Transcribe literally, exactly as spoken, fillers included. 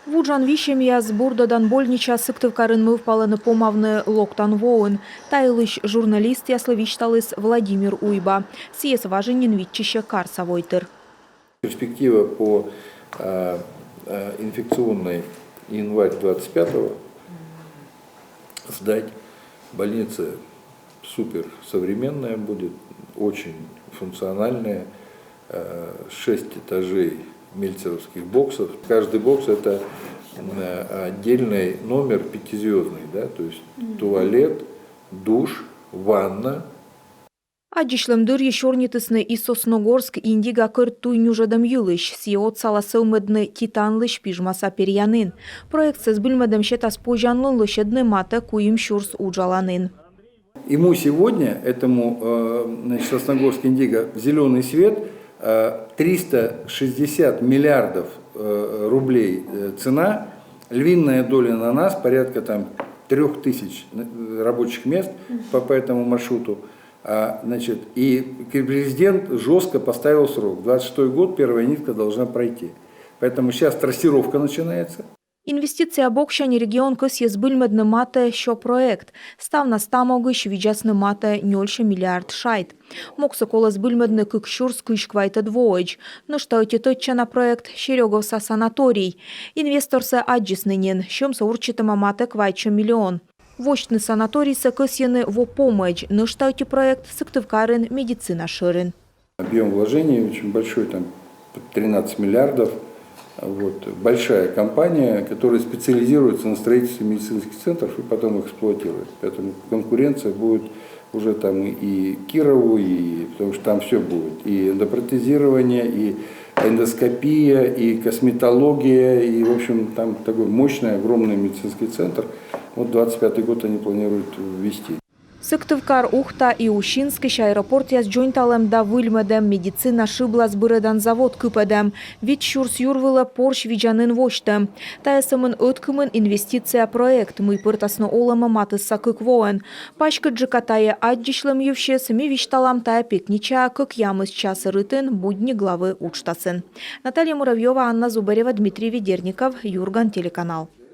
Вуджан висьӧмъяс бурдӧдан больничаӧс Сыктывкарын мӧвпалӧны помавны локтан воын. Та йылысь журналистъяслы висьталіс Владимир Уйба. Сійӧс важӧн нин виччысьӧ карса войтыр. Перспектива по, э, э, инфекционной январь двадцать пятого сдать. Больница супер современная будет, очень функциональная. Э, шесть этажей мельцеровских боксов. Каждый бокс — это, э, отдельный номер пятизвёздный, да, то есть туалет, душ, ванна. Аддзысьлӧм дырйи сёрнитісны и Сосногорск Индига кӧрт туй нюжӧдӧм йылысь. Сійӧ отсалас сӧвмӧдны Титанлысь пижмаса перъянін. Проектсӧ збыльмӧдӧм сетас позянлун лӧсьӧдны матӧ куим сюрс уджаланін. Ему сегодня, этому, э, значит, Сосногорск Индиго, зелёный свет, э, триста шестьдесят миллиардов, э, рублей, э, цена, львиная доля на нас, порядка там трёх тысяч, э, рабочих мест по, по этому маршруту. А, значит, и президент жёстко поставил срок. Двадцать шестой год, первая нитка должна пройти. Поэтому сейчас трассировка начинается. Инвестиция боксянь регион кӧсйӧ збыльмӧдны матӧ сё проект. Ставнас та могысь видзасны матӧ нёльсё миллиард шайт. Могсӧ колӧ збыльмӧдны кык сюрс кызь квайтӧд воӧдз. Нӧшта ӧти тӧдчана проект — Серёговса санаторий. Инвесторсӧ аддзисны нин, сьӧмсӧ урчитӧма матӧ квайтсё миллион. Восьтны санаторийсӧ кӧсйӧны во помӧдз. Нӧшта ӧти проект Сыктывкарын медицина шӧрин. Объём вложений очень большой, там под тринадцать миллиардов. Вот, большая компания, которая специализируется на строительстве медицинских центров и потом их эксплуатирует. Поэтому конкуренция будет уже там и, и Кирову, и, потому что там всё будет. И эндопротезирование, и эндоскопия, и косметология, и, в общем, там такой мощный, огромный медицинский центр. Вот двадцать пятый год они планируют ввести. Сыктывкар, Ухта и Усинскысь аэропортъяс дзоньталӧм да выльмӧдӧм, медицина шыблас бырӧдан завод кыпӧдӧм, вит сюрс юр вылӧ порсь видзанін восьтӧм. Тайӧ сӧмын ӧткымын инвестиция проект, мый пӧртасны олӧмӧ матысса кык воӧн. Паськыдджыка тайӧ аддзысьлӧм йывсьыс ми висьталам тайӧ пекничаӧ кӧкъямыс час рытын «Будни главы» уджтасын. Наталья Муравьёва, Анна Зубарева, Дмитрий Ведерников, «Юрган» телеканал.